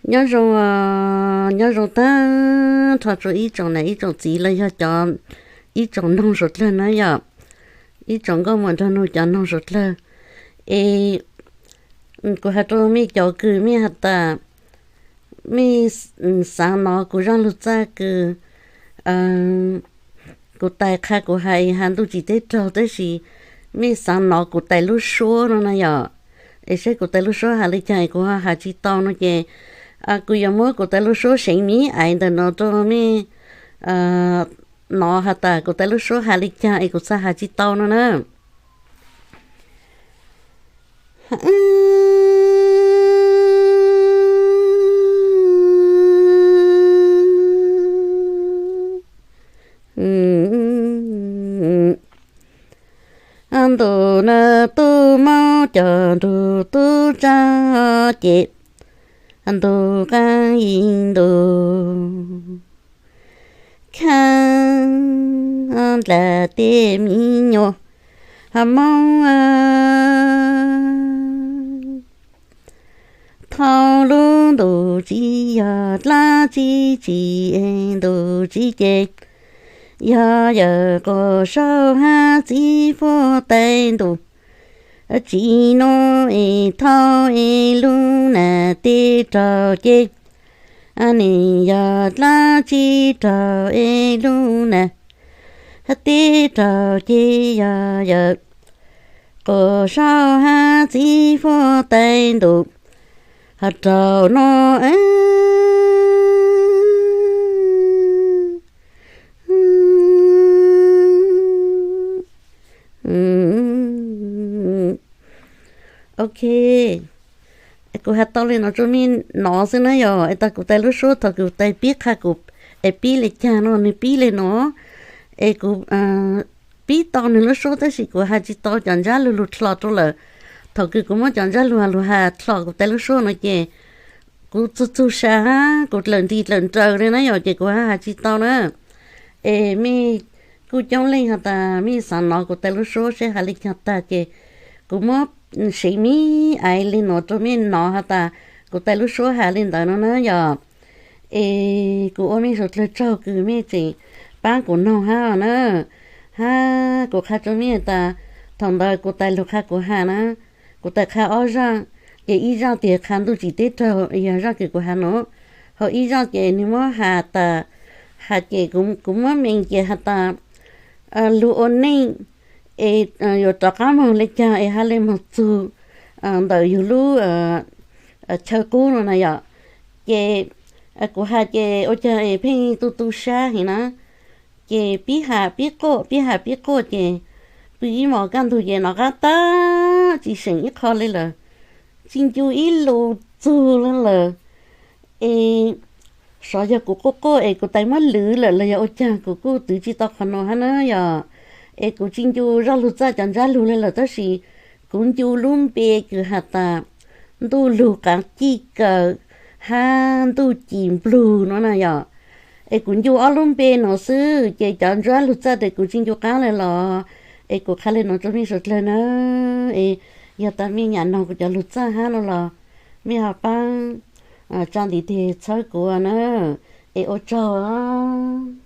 Nyob zoo, nyob zoo tag nrho rau ib tsoom niam ib tsoom txiv los yog cov ib tsoom noog suav dlawg na yom, ib tsoom nkauj muam nraug nus cov noog suav dlawg. Es kuv has rau mej cov kws mej has tas mej xaav nov kuv zaj lug txaj kws kuv tais qha kuv has es has ntuj tsim teb raug, tab sis mej xaav nov kuv tais lub suab no na yom, es saib kuv tais lub suab has li caag es kuv ho has tsis tau no ces kuv yuav muab kuv tais lub suab seev miv aiv ntawm no rau mej nov has tas kuv tais lub suab has li caag es kuv txhaj has tsis tau no na. Ntuj na, tub mob cov nrug tub tsaug ces ntuj qaab yig ntuj khav dlaag tej mi nyuam ha moob thauj lub ntuj tsi yog dlaab tsi tsi es ntuj tsi ces yog yawm quas saub hab txiv fuab tais ntuj tsi nuav es thauj es lub nag teb raug ces nim yog dlaab tsi raug es lub nag teb raug ces yog yawm quas saub hab txiv fuab tais ntuj ho raug nuav. Ok, kuv has tau li no rau mej nov xwb na yom. Es tas kuv tais lub suab thaum kuv tais pib qha kuv es pib li caag no, nwg pib li no, es kuv pib tau nwg lub suab tab sis kuv has tsis tau cov ntsab lug lug dlho rau lawm. Thaum kws kuv muab cov ntsab lug lug has dlho kuv tais lub suab no ces kuv txug txug sa hab kuv dlawm nti dlawm nraws li na yom, ces kuv has has tsis tau na. Es mej kuj coob leej has tas mej xaav nov kuv tais lub suab saib has li caag tag ces kuv muab seev miv aiv li no rau mej nov has tas kuv tais lub suab has li ntawd no na yom. Es kuv ua mej suav dlawg tsaug kws mej tseem paab kuv noog hab na. Hab kuv qha rau mej tas thaum ntawd kuv tais lug qha kuv has na, kuv tais qha ob zaaj, ces ib zaaj tias qha ntuj tsim teb raug yog zaaj kws kuv has no, ho ib zaaj ces nwg muab has tas, has ces kuv muab meej ces has tas lug ua neej es yuav rov qaab moog li caag es ha le moog txug ntawm yug lub chaw qub no na yom. Ces kuv has ces ua caag es pheej tu tu sab heev na, ces pib has pib quaj pib has pib quaj ces pw ib mos kaj ntug ces nov qab tag tsi seem ib qho li lawm, tsi ncu ib lus txug li lawm. Es xyov yog kuv quaj quaj es kuv tais muab lwv lawm los yog ua caag, kuv kuj twv tsi tau qhov no hab na yom. Es kuv tsi ncu zaj lug txaj cov ntsab lug li lawm tab sis kuv ncu lub npe kws has tas ntuj lug qaav cij kaws hab ntuj ci nplug no na yom. Es kuv ncu ob lub npe no xwb ces cov ntsab lug txaj tes kuv tsi ncu qaab li los. Es kuv qha li no rau mej suav dlawg na, es yog tas mej nyam noog kuv cov lug txaj hab no los mej ho paab tsa ntiv tes txhawb kuv na. Es ua tsaug os.